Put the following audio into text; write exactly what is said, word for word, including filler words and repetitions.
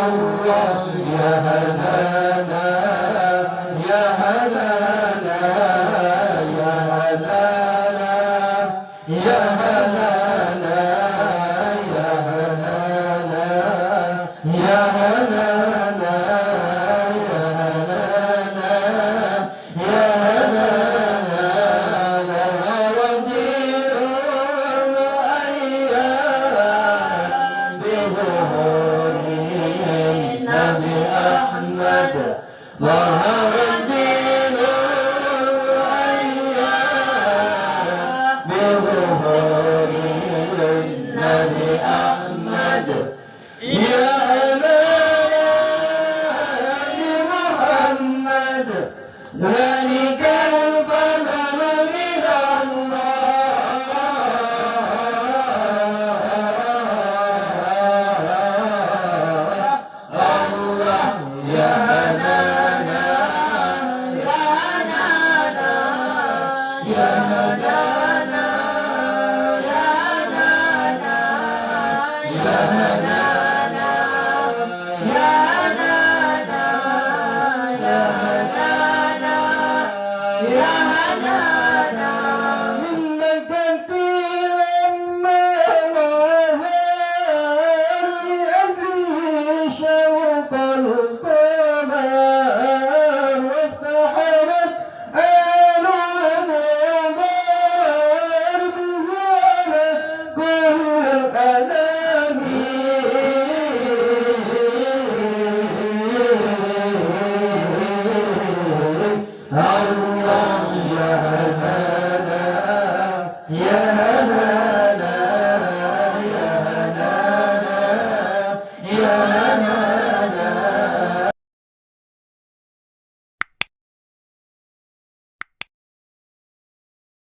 يا هلانا، يا هلانا، يا هلانا، يا هلانا، يا هلانا، يا هلانا، يا هلانا. يا هلانا، لها والدين والرؤيا بظهور النبي أحمد. ظهر الدين والرؤيا بظهور النبي أحمد. يا أمان محمد.